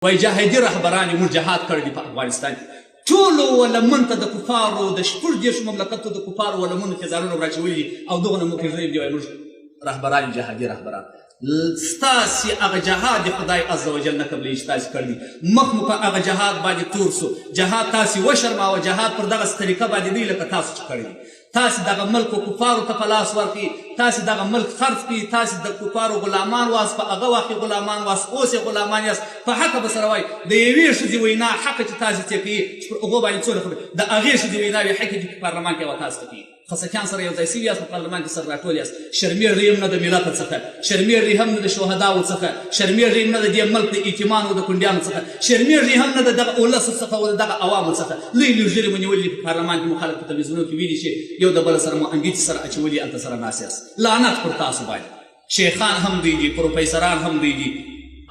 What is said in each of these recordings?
وایي جهادي رهبران یې، موږ جهاد کړی دی په افغانستان کې، ټولو ولمن ته د کفارو د 36 مملکتو د کفارو ولمنو ته ځانونه وراچولي دي او دغو نه موږ پېژني دي. وایي موږ رهبران یو، جهادي رهبران. ستاسې هغه جهاد دې خدای عز وجل نه قبلوي چې تاسې کړی دی. مخ مو په هغه جهاد باندې تور سو. جهاد تاسې وشرماوه. جهاد پر دغسې طریقه باندې دی لکه تاسو چې کړی دی. تاسې دغه ملک و کفارو ته په لاس ورکړي، تاسې دغه ملک خرڅ کړي، تاسې د کفارو غلامان واست، په هغه وخت کې غلامان واست، اوس یې غلامان یاست. په حقه به سره وایي د یوې ښځې وینا حقه چې تاسې څۀ کوي چې پر هغو باندې څونه خبرې د هغې ښځې ویناوې حقې چې په پارلمان کې وه تاسې ته کوي. خسکیان سره یو ځای سوي یاست، په پارلمان کې سره راټول یاست. شرمیږئ هم نه د ملت څخه، شرمیږئ هم نه د شهداوو څخه، شرمیږئ هم نه د دې ملک د یتیمانو او د کونډیانو څخه، شرمیږئ هم نه د دغه اولس څخه او د دغه عوامو څخه. لوی لوی ږیرې مو نیولي دي، په پارلمان کې مو خلک په تلویزیونو کې ویني چې یو د بل سره مو انګیتې سره اچولي، هلته سره ناست یاست. لعنت پر تاسو باندې. شیخان هم دوی دي، پروفیسران هم دوی دي،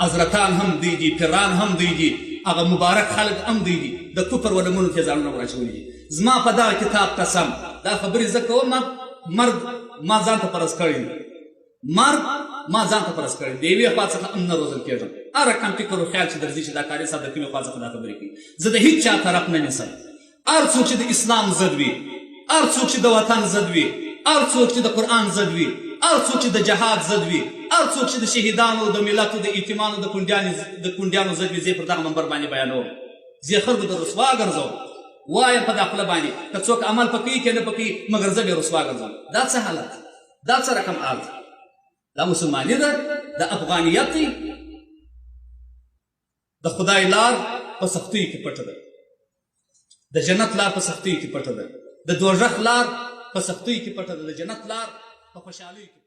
حضرتان هم دوی دي، پیران هم دوی دي، هغه مبارک خلک هم دوی دي، د کفر و لمنو ته یې ځانونه وراچولي دي. زما په دغه کتاب قسم، دا خبرې زه کوم، مرګ ما ځان ته فرض کړی دی، مرګ ما ځان ته فرض کړی، د یوې خوا څخه هم نه روزل کېږم. هر رقم فکر و خیال چې درځي چې دا قاري صاحب د کومې خوا څخه دا خبرې کوي، زه د هیچا طرف نه نیسم. هر څوک چې د اسلام ضد وي، هر څوک چې د وطن ضد وي، هر څوک چې د قرآن ضد وي، هر څوک چې د جهاد ضد وي، هر څوک چې د شهیدانو، د ملت، د یتیمانو، د کونډیانو ضد وي، زه یې پر دغه منبر باندې بیانوم، زه یې خلکو ته رسوا ګرځوم، وایم په دا خوله باندې که څوک عمل په کوي که نه په کوي، مګر زه به یې رسوا ګرځوم. دا څه حالت؟ دا څه رقم حال دی؟ دا مسلماني ده؟ دا افغانیت دی؟ د خدای لار په سختیو کې پټه ده، د جنت لار په سختیو کې پټه ده، د دوزخ لار په سختیو کې پټه ده، د جنت لار په خوشحالیو کې.